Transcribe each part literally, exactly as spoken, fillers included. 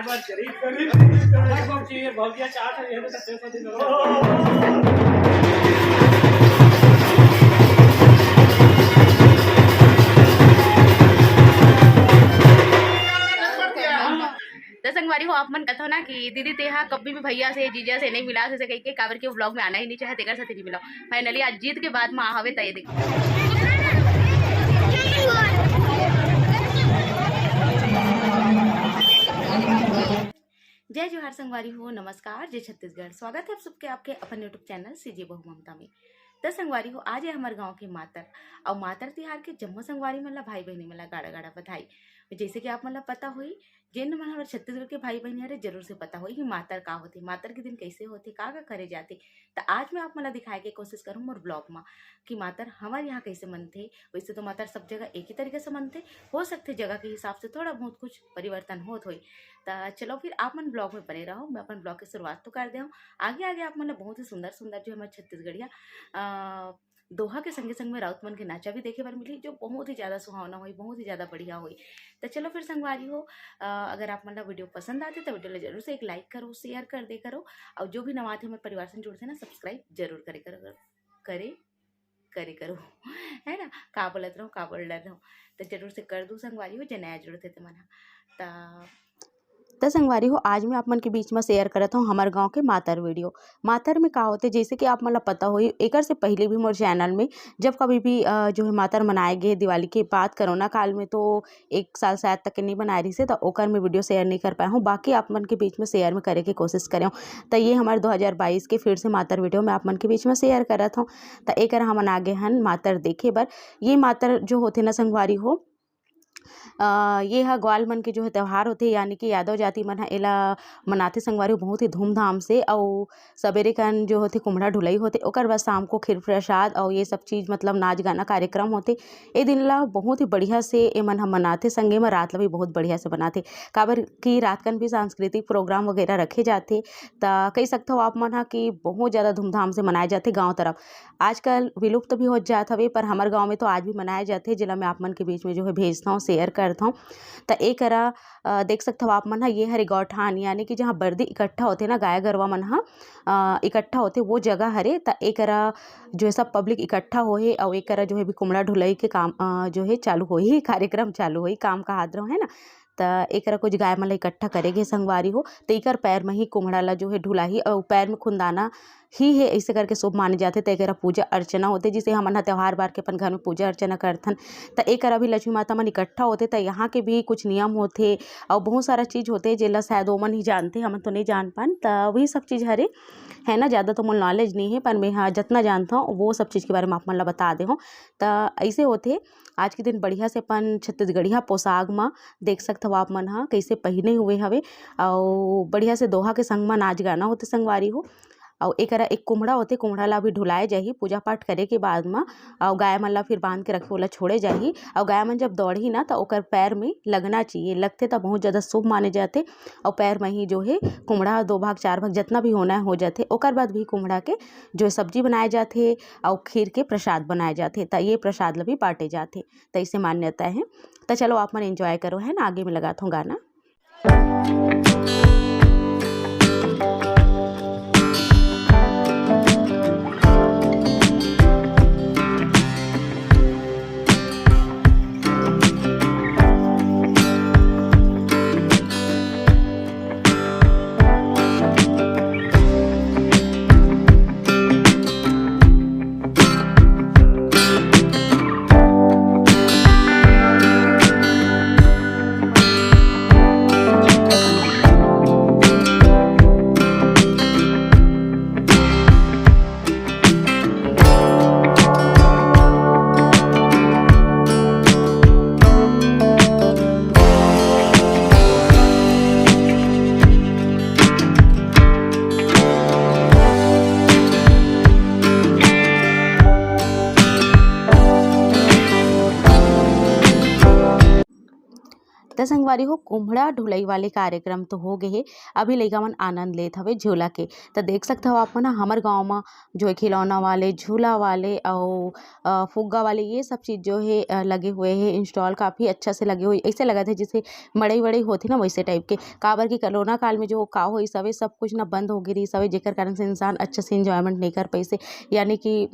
करीब, करीब, करीब, करीब। भौजी, ये भौजिया चाहत है, ये तो छह सौ दिन हो गए। तो संगवारी हो, आप मन कथो ना कि दीदी तेहा कभी भी भैया से, जीजा से नहीं मिला से कह के, काबर के vlog में आना ही नहीं चाहे, तेकर साथ नहीं मिला। Finally आज जीत के बाद माँ हवे, त ये देखो। जय जोहार संगवारी हो, नमस्कार, जय छत्तीसगढ़। स्वागत है आप सबके आपके अपन YouTube चैनल सीजी बहू ममता में। त संगवारी हो, आज है हमारे गांव के मातर, और मातर तिहार के जम्मो संगवारी मन ला, भाई बहनी मन ला गाड़ा गाड़ा बधाई। जैसे कि आप मन ला पता होई, जेन मन हमारे छत्तीसगढ़ के भाई बहनी हरे, जरूर से पता होई कि मातर का होथे, मातर के दिन कैसे होथे, का का करे जाथे। त आज मैं आप मन ला दिखाए के कोशिश करूँ मोर vlog में कि मातर हमारे यहाँ कैसे मनथे। वैसे तो मातर सब जगह एक ही तरीके से मनथे, हो सकथे जगह के हिसाब से थोड़ा बहुत कुछ परिवर्तन होत होई। त चलो फिर आप मन vlog में बने रहो, मैं अपन vlog की शुरुआत तो कर दे हूँ। आगे आगे आप मन ला बहुत ही सुंदर सुंदर जो हमारे छत्तीसगढ़िया अ, दोहा के संगे संग में राउत मन के नाचा भी देखे बर मिली, जो बहुत ही ज्यादा सुहावना होई, बहुत ही ज्यादा बढ़िया होई। त चलो फिर संगवारी हो, अ, अगर आप मन ला video पसंद आथे त video ला जरूर से एक like करो, share कर दे करो, और जो भी नवा थे हमारे परिवार से जुड़थे ना, subscribe जरूर करे करो, करे करे करो। है ना, का बोलत रहो, का बोल रहो, त जरूर से कर दू संगवारी हो, जे नया जुड़थे ते मन ह। त त संगवारी हो, आज मैं आप मन के बीच में share करत हूँ हमारे गांव के मातर video। मातर में का होथे, जैसे कि आप मन ला पता होई, एकर से पहले भी मोर चैनल में जब कभी भी अ, जो है मातर मनाए गए दिवाली के बाद कोरोना काल में, तो एक साल शायद तक के नहीं बनाए रहिसे, त ओकर में video share नहीं कर पाए हूँ। बाकी आप मन के बीच में share में करे के कोशिश करे हूँ। त ये हमारे दो हज़ार बाईस के फिर से मातर video में आप मन के बीच में share करत हूँ। त एकर हमन आगे हन मातर देखे बर। ये मातर जो होथे ना संगवारी हो, अ, ये ह ग्वाल मन के जो है त्योहार होथे, यानी कि यादव जाति मन ह एला मनाथे संगवारी हो बहुत ही धूमधाम से। अउ सबेरे कन जो होथे कुम्हड़ा ढुलई होथे, ओकर बाद शाम को खीर प्रसाद अउ ये सब चीज, मतलब नाच गाना कार्यक्रम होथे। ए दिन ला बहुत ही बढ़िया से ए मन ह मनाथे, संगे म रात ला भी बहुत बढ़िया से मनाथे, काबर कि रात कन भी सांस्कृतिक program वगैरह रखे जाथे। त कहि सकथव आप मन ह कि बहुत ज्यादा धूमधाम से मनाए जाथे गांव तरफ। आजकल विलुप्त भी होत जात हवे, पर हमर गांव में तो आज भी मनाए जाथे, जेला मैं आप मन के बीच में जो है भेजथव, share करथव। त ए करा, अ, देख सकथव आप मन ह, ये हरे गौठान, यानी कि जहाँ बरदी इकट्ठा होथे ना, गाय गरवा मन ह, अ, इकट्ठा होथे, वो जगह हरे। त ए करा जो है सब public इकट्ठा होहे, अउ ए करा जो है भी कुमड़ा ढुलई के काम, अ, जो है चालू होही, कार्यक्रम चालू होही, काम कहात रहो, है ना। त एकरा कुछ गाय मन ल इकट्ठा करे गे संगवारी हो, त एकर पैर म ही कुम्हड़ा ल जो हे ढुलाही अउ पैर म खुंदाना ही हे, अइसे करके शुभ माने जाथे। त एकरा पूजा अर्चना होथे, जिसे हमन ह त्योहार बार के अपन घर म पूजा अर्चना करथन। त एकर अभी लक्ष्मी माता मन इकट्ठा होथे, त यहाँ के भी कुछ नियम होथे अउ बहुत सारा चीज होथे, जेला शायद ओमन ही जानथे, हमन तो नइ जान पान। त वही सब चीज हरे, है ना, ज्यादा तो मोर knowledge नइ हे, पर मैं ह जतना जानथव वो सब चीज के बारे म आप मन ल बता दे हव। त अइसे होथे, आज के दिन बढ़िया से अपन छत्तीसगढ़िया पोशाक म देख सकथव आप मन ह कइसे पहिने हुए हवे, अउ बढ़िया से दोहा के संग म नाच गाना होथे संगवारी हो। अउ एकरा एक कुम्हड़ा होथे, कुम्हड़ा ला भी ढुलाए जाही पूजा पाठ करे के बाद म, अउ गाय मन ला फिर बांध के रखे, ओला छोड़े जाही। अउ गाय मन जब दौड़ही ना, त ओकर पैर में लगना चाहिए, लगथे त बहुत ज्यादा शुभ माने जाथे। अउ पैर में ही जो हे कुम्हड़ा दो भाग चार भाग जतना भी होना हे हो जाथे। ओकर बाद भी कुम्हड़ा के जो सब्जी बनाए जाथे अउ खीर के प्रसाद बनाए जाथे, त ये प्रसाद ला भी बांटे जाथे। त इसे मान्यता हे। त चलो आप मन enjoy करो, है ना, आगे में लगाथव गाना। त संगवारी हो, कुम्हड़ा ढुलई वाले कार्यक्रम तो हो गए हे, अभी लइका मन आनंद लेत हवे झूला के। त देख सकत हव आप मन ह, हमर गांव म जो है खिलौना वाले, झूला वाले अउ अ, फुग्गा वाले, ये सब चीज जो है अ, लगे हुए हैं, install काफी अच्छा से लगे हुए, ऐसे लगत हे जैसे मड़ई वड़ई होथे ना, वैसे type के। काबर कि कोरोना काल में जो का होइस हवे, सब कुछ ना बंद हो गे रहिस हवे, जेकर कारण से इंसान अच्छा से enjoyment नहीं कर पाइस हे। यानी कि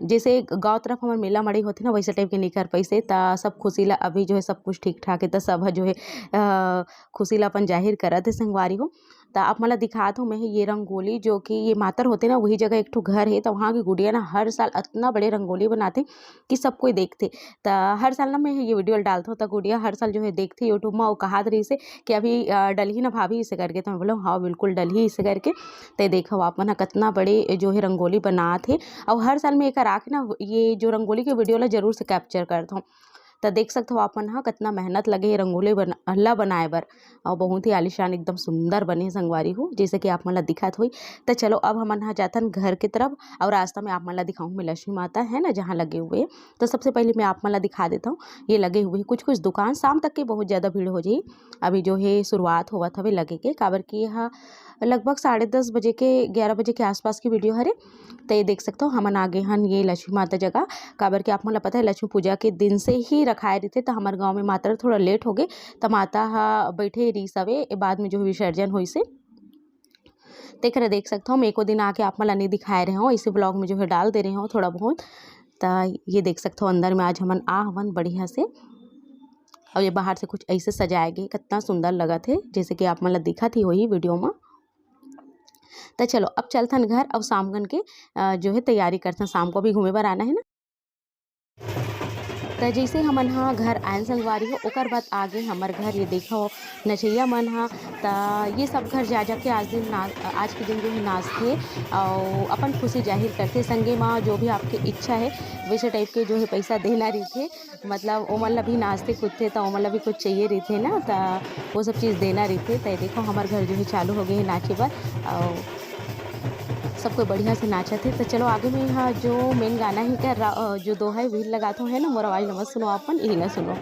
जैसे गांव तरफ हमर मेला मड़ई होथे ना, वैसे type के नहीं कर पाइस हे। त सब खुशी ला, अभी जो है सब कुछ ठीक ठाक है, त सब ह जो है अ, खुशी ला अपन जाहिर करत हे संगवारी हो। त आप मन ला दिखात हूँ मैं, ये रंगोली जो कि ये मातर होथे ना, वही जगह एक ठो घर हे, त वहाँ की गुड़िया ना हर साल अतना बड़े रंगोली बनाथे कि सब कोई देखथे। त हर साल ना मैं ये video ल डालत हूँ, त गुड़िया हर साल जो है देखथे YouTube में, अउ कहात रहिस हे कि अभी अ, डलही ना भाभी इसे करके। त मैं बोला, हाँ बिल्कुल डलही इसे करके। त देखो आप मन ह कतना बड़े जो है रंगोली बनात हे, अउ हर साल मैं एकर आके ना ये जो रंगोली के video ला जरूर से capture करत हूँ। त देख सकत हव आप मन ह, कतना मेहनत लगे हे रंगोली बन-, ला बनाए बर, अउ बहुत ही आलीशान, एकदम सुंदर बने हे संगवारी हो, जैसे कि आप मन ला दिखत होही। त चलो, अब हमन ह जाथन घर के तरफ, अउ रास्ता में आप मन ला दिखाहूँ मैं लक्ष्मी माता है ना, जहाँ लगे हुए। तो सबसे पहले मैं आप मन ला दिखा देता हूँ, ये लगे हुए कुछ कुछ दुकान। शाम तक के बहुत ज़्यादा भीड़ हो जाही, अभी जो है शुरुआत होवत हवे लगे के, काबर कि यह लगभग साढ़े दस बजे के, ग्यारह बजे के आसपास की video हरे। त ये देख सकत हव, हमन आ गे हन ये लक्ष्मी माता जगह, काबर कि आप मन ल पता है, लक्ष्मी पूजा के दिन से ही रखाए रहिथे, त हमर गांव में माता थोड़ा late हो गे, त माता ह बैठे रहिस हवे, बाद में जो विसर्जन होइस हे। तेकरे देख सकत हव, मैं एको दिन आके आप मन ल नहीं दिखाए रहे हूँ, इसी vlog में जो है डाल दे रहे हूँ थोड़ा बहुत। त ये देख सकत हव, अंदर में आज हमन आ हवन बढ़िया से, अउ ये बाहर से कुछ ऐसे सजाए गे, कितना सुंदर लगत हे, जैसे कि आप मन ल दिखत ही होही video में। त चलो, अब चलथन घर, अउ शाम कन के अ, जो है तैयारी करथन, शाम को भी घूमे बर आना है ना। त जैसे हमन ह घर आयन संगवारी हो, ओकर बाद आगे हमर घर, ये देखो नचैया मन ह। त ये सब घर जा जा के आज दिन ना, आज के दिन जो है नाचथे अउ अपन खुशी जाहिर करथे। संगे म जो भी आपके इच्छा है, वैसे type के जो है पैसा देना रहिथे, मतलब ओमन ला भी नाचथे कूदथे, त ओमन ला भी कुछ चाहिए रहिथे ना, त वो सब चीज़ देना रहिथे। त ये देखो, हमर घर जो है चालू हो गए है नाचे बर, अउ सब कोई बढ़िया से नाचत हे। त चलो, आगे में हा जो main गाना ही कर रा-, अ, जो दोहा है, वही लगात हूँ, है ना, मोर आवाज ला मत सुनो अपन, यही ला सुनो।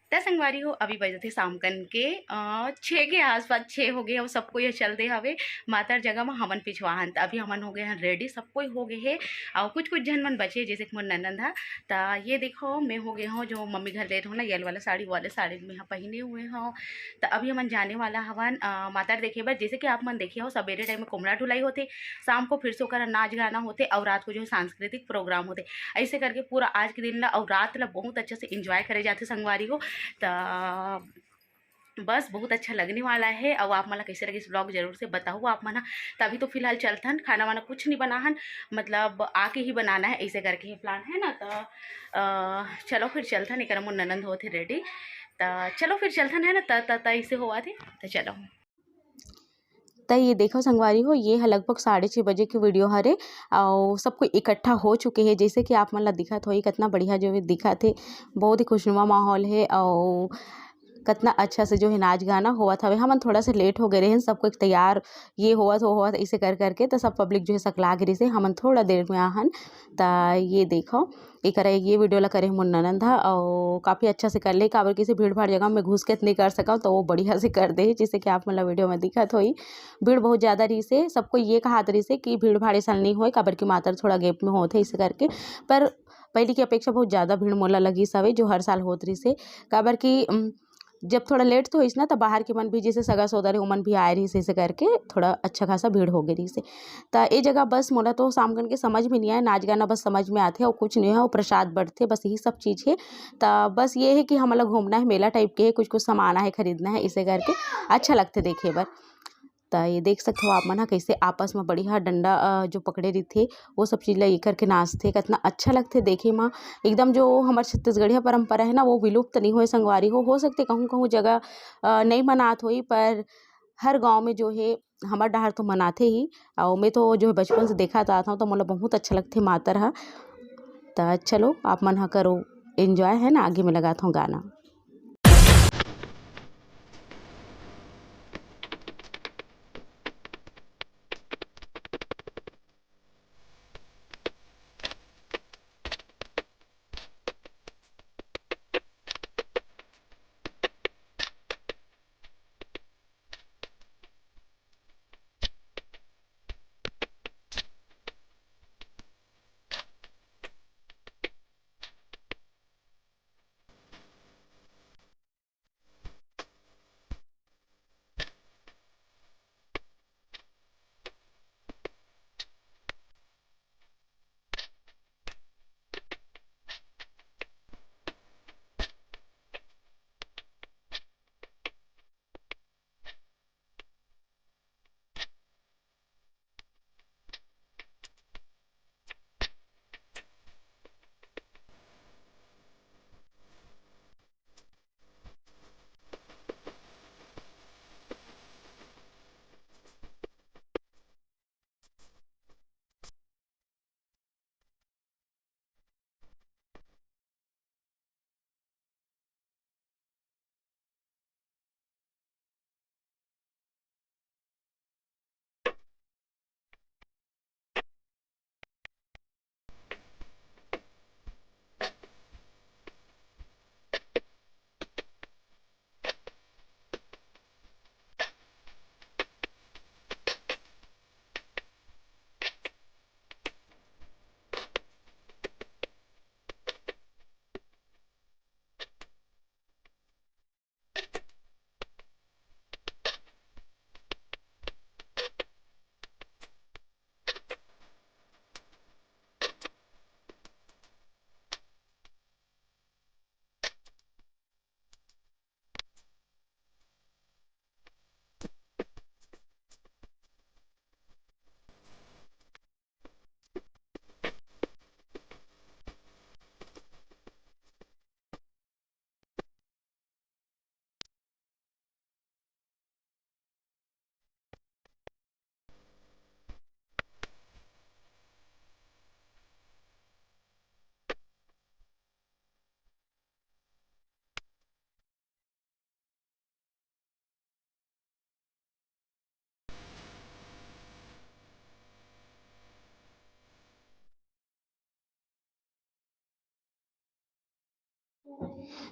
त संगवारी हो, अभी बजत हे शाम कन के, अ, छः के आसपास, छः हो गए, अउ सब कोई चल दे हवे मातर जगह म, हमन पिछवा हन। त अभी हमन हो गए हन ready, सब कोई हो गए हे, अउ कुछ कुछ झन मन बचे, जैसे कि मोर ननंद ह। त ये देखो, मैं हो गए हूँ, जो मम्मी घर ले रहे हो ना, येलो वाला साड़ी, वाले साड़ी में ह पहिने हुए हूँ। त अभी हमन जाने वाला हवन, अ, मातर देखे बर। जैसे कि आप मन देखे हो, सबेरे time में कुम्हड़ा ढुलाई होथे, शाम को फिर से ओकर नाच गाना होथे, अउ रात को जो है सांस्कृतिक program होथे। ऐसे करके पूरा आज के दिन ला अउ रात ला बहुत अच्छा से enjoy करे जाथे संगवारी हो। त बस बहुत अच्छा लगने वाला है। अउ आप मन ला कैसे लगिस vlog, जरूर से बताओ आप मन ह। त अभी तो फिलहाल चलथन, खाना वाना कुछ नहीं बनाहन, मतलब आके ही बनाना है, ऐसे करके ही plan है ना। त अ, चलो फिर चलथन, एकर मोर ननंद होत हे ready। त चलो फिर चलथन, है ना, त, त, त ऐसे होवत हे, त चलो। त ये देखो संगवारी हो, ये ह लगभग साढ़े छः बजे के video हरे, अउ सब कोई इकट्ठा हो चुके हे। जैसे कि आप मन ला दिखत होही, कितना बढ़िया जो है दिखत हे, बहुत ही खुशनुमा माहौल हे। अउ कितना अच्छा से जो है नाच गाना होवत हवे। हमन थोड़ा से लेट हो गए रहेन, सब कोई तैयार ये होवत हो होवत ऐसे कर करके, तो सब पब्लिक जो है सकला गे रहिसे। हमन थोड़ा देर में आहन, त ये देखो, एकरा ये वीडियो ला करे मोर ननद ह, अउ काफ़ी अच्छा से कर ले, काबर कि इसे भीड़ भाड़ जगह में घुस के नहीं कर सकव, तो वो बढ़िया से कर दे, जैसे कि आप मन ला वीडियो में दिखत होई। भीड़ बहुत ज़्यादा रहिसे, सब कोई ये कहत रहिसे कि भीड़ भाड़ ऐसा नहीं होए, काबर कि मातर थोड़ा गैप में होत है, इसे करके। पर पहली की अपेक्षा बहुत ज़्यादा भीड़ मोला लगिस हवे, जो हर साल होत रहिसे, काबर कि, उम, जब थोड़ा लेट तो होइस ना, त बाहर के मन भी, जैसे सगा सोदर हे, ओमन भी आए रहिस, ऐसे करके थोड़ा अच्छा खासा भीड़ हो गए रहिस। त ए जगह बस मोला तो शाम कन के समझ में नहीं आए, नाच गाना बस समझ में आथे और कुछ नहीं है, और प्रसाद बंटथे, बस यही सब चीज़ है। त बस ये है कि हमन ला घूमना है, मेला टाइप के है, कुछ कुछ सामान आहे खरीदना है, इसे करके अच्छा लगथे देखे बर। त ये देख सकत हो आप मन ह, कैसे आपस में बढ़िया डंडा, अ, जो पकड़े रहिथे, वो सब चीज़ ला ये करके नाचथे। कितना अच्छा लगथे देखे म। एकदम जो हमर छत्तीसगढ़िया परंपरा है ना, वो विलुप्त नहीं होए संगवारी हो। हो सकथे कहूँ कहूँ जगह, अ, नहीं मनात होही, पर हर गाँव में जो है हमर डहार तो मनाथे ही। अउ मैं तो जो है बचपन से देखत आत हूँ, तो मोला बहुत अच्छा लगथे मातर ह। त चलो आप मन ह करो एंजॉय, है ना। आगे में लगात हूँ गाना।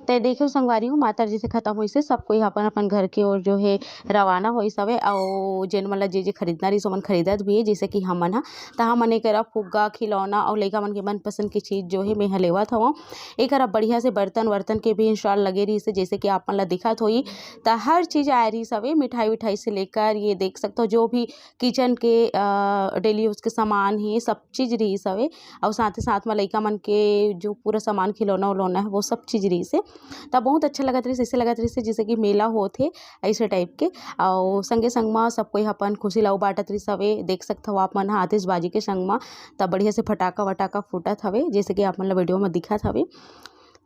ते देखियो संगवारी हो, मातर जैसे खत्म होइस हे, सब कोई अपन अपन घर के ओर जो है रवाना होइस हवे। अउ जेन मन ला जे जे खरीदना रहिस, ओमन खरीदत भी है। जैसे कि हमन ह, त हमन एकरा फुग्गा, खिलौना अउ लइका मन के मनपसंद के चीज जो है, मैं ह लेवत हवं। एकरा बढ़िया से बर्तन वर्तन के भी स्टॉल लगे रहिस हे, जैसे कि आप मन ला दिखत होही, त हर चीज आए रहिस हवे, मिठाई विठाई से लेकर, ये देख सकत हो, जो भी किचन के, अ, डेली यूज के सामान हे, सब चीज रहिस हवे। अउ साथ ही साथ म लइका मन के जो पूरा सामान, खिलौना उलौना है, वो सब चीज रहिस हे। त बहुत अच्छा लगत रहिस, ऐसे लगत रहिस हे जैसे कि मेला होत हे, ऐसे टाइप के। अउ संगे संग म सब कोई अपन खुशी ला बांटत रहिस हवे। देख सकत हव आप मन ह आतिशबाजी के संग म, त बढ़िया से फटाका वटाका फूटत हवे, जैसे कि आप मन ला वीडियो म दिखत हवे।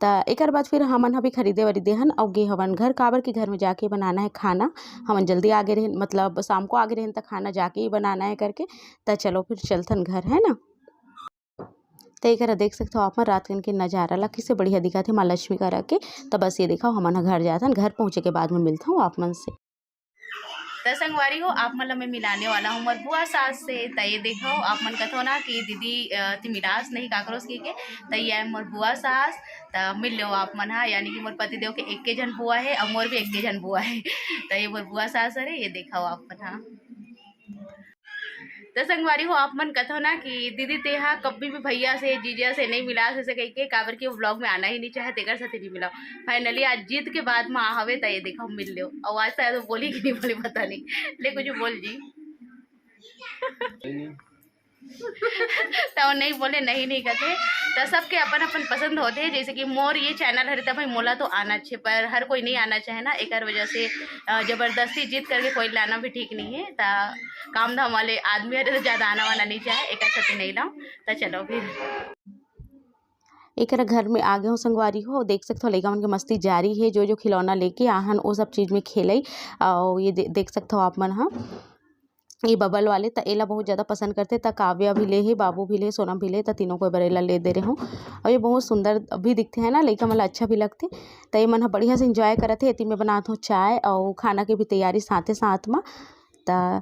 त एकर बाद फिर हमन ह भी खरीदे वरीदे हन अउ गे हवन घर, काबर कि घर में जाके बनाना है खाना। हमन जल्दी आगे रहेन, मतलब शाम को आगे रहेन, त खाना जाके ही बनाना है करके। त चलो फिर चलथन घर, है ना। त एकरा देख सकथव आप मन रात कन के नजारा ला, किसे बढ़िया दिखत हे माँ लक्ष्मी करा के। त बस ये देखव, हमन ह घर जाथन, घर पहुँचे के बाद में मिलथव आप मन से। त संगवारी हो, आप मन ला मैं मिलाने वाला हूँ मोर बुआ सास से। त ये देखव, आप मन कथव ना कि दीदी, अ, ती मिलास नहीं काकरोस कहिके, त ये आय मोर बुआ सास। त मिल लेव आप मन हा, यानी कि मोर पतिदेव के एक्के झन बुआ हे अउ मोर भी एक्के झन बुआ हे। त ये मोर बुआ सास हरे, ये देखव आप मन हा। त संगवारी हो, आप मन कथव ना कि दीदी तेहा कभी भी भैया से, जीजा से नहीं मिलास कहिके, काबर कि वो vlog में आना ही नहीं चाहे, तेकर साथे नहीं मिलाव। Finally आज जीत के बाद में आ हवे, त ये देखव मिल लेव। अउ आज शायद वो बोली कि नहीं बोली, पता नहीं, ले कुछ बोल जी। त वो नहीं बोले, नहीं, नहीं कथे। त सबके अपन अपन पसंद होथे, जैसे कि मोर ये channel हरे, त भाई मोला तो आना हे, पर हर कोई नहीं आना चाहे ना, एकर वजह से, अ, जबरदस्ती जिद करके कोई लाना भी ठीक नहीं हे। त काम धाम वाले आदमी हरे त ज्यादा आना वाना नहीं चाहे, एकर साथे नहीं लाव। त चलो फिर। एकरा घर में आगे हूँ संगवारी हो, देख सकथव लइका मन के मस्ती जारी हे, जो जो खिलौना लेके आहन वो सब चीज में खेलई। अउ ये दे-, देख सकथव आप मन ह, ये bubble वाले, त एला बहुत ज्यादा पसंद करथे। त काव्या भी ले हे, बाबू भी ले हे, सोनम भी ले हे, त तीनों को बर एला ले दे रहे हूँ। अउ ये बहुत सुंदर भी दिखथे है ना, लइका मन ला अच्छा भी लगथे। त ये मन ह बढ़िया से enjoy करत हे। एती मैं बनात हूँ चाय अउ खाना के भी तैयारी साथे साथ म। त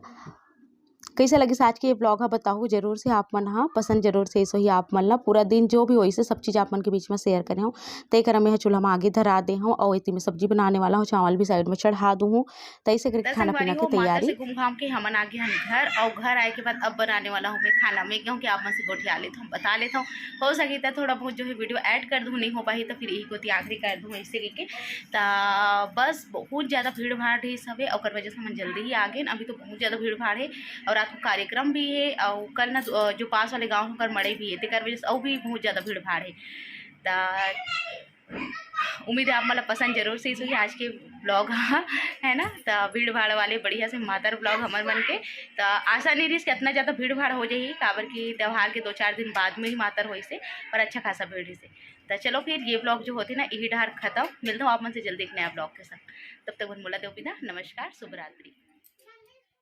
कैसे लगिस आज के ये vlog ह, बताहू जरूर से आप मन ह, पसंद जरूर से इस होही आप मन ला। पूरा दिन जो भी होइस हे सब चीज आप मन के बीच में share करे हूँ। त एकरा मैं ह चूल्हा में आगी धरा दे हूँ अउ एती मैं सब्जी बनाने वाला हूँ, चावल भी side में चढ़ा दू हूँ। त ऐसे करके त खाना संगवारी पीना के हो, माता तैयारी। से घूम घाम के हमन आ गे हन घर, अउ घर आए के बाद अब बनाने वाला हूँ मैं खाना। मैं कहूँ कि आप मन से गोठिया लेत हूँ, बता लेत हूँ, हो सके त थोड़ा बहुत जो है video add कर दूँ, नहीं हो पाही त फिर यही कोती आखिरी कर दूँ ऐसे करके। त बस बहुत ज्यादा भीड़ भाड़ रहिस हवे, ओकर वजह से हमन जल्दी ही आ गेन। अभी तो बहुत ज्यादा भीड़ भाड़ हे अउ रात को कार्यक्रम भी हे अउ कल ना, अ, जो पास वाले गाँव ओकर मड़ई भी हे, तेकर वजह से अउ भी बहुत ज्यादा भीड़ भाड़ हे। त उम्मीद है आप मन ला पसंद जरूर से होही आज के vlog ह, है ना। त भीड़ भाड़ वाले बढ़िया से मातर vlog हमर मन के। त आशा नहीं रहिस कि इतना ज्यादा भीड़ भाड़ हो जाही, काबर कि त्योहार के दो चार दिन बाद में ही मातर होइस हे, पर अच्छा खासा भीड़ रहिस हे। त चलो फिर ये vlog जो होथे ना, यही डहर खत्म। मिलत हूँ आप मन से जल्दी एक नया vlog के साथ। तब तक मन मोला देव विदा, नमस्कार, शुभ रात्रि।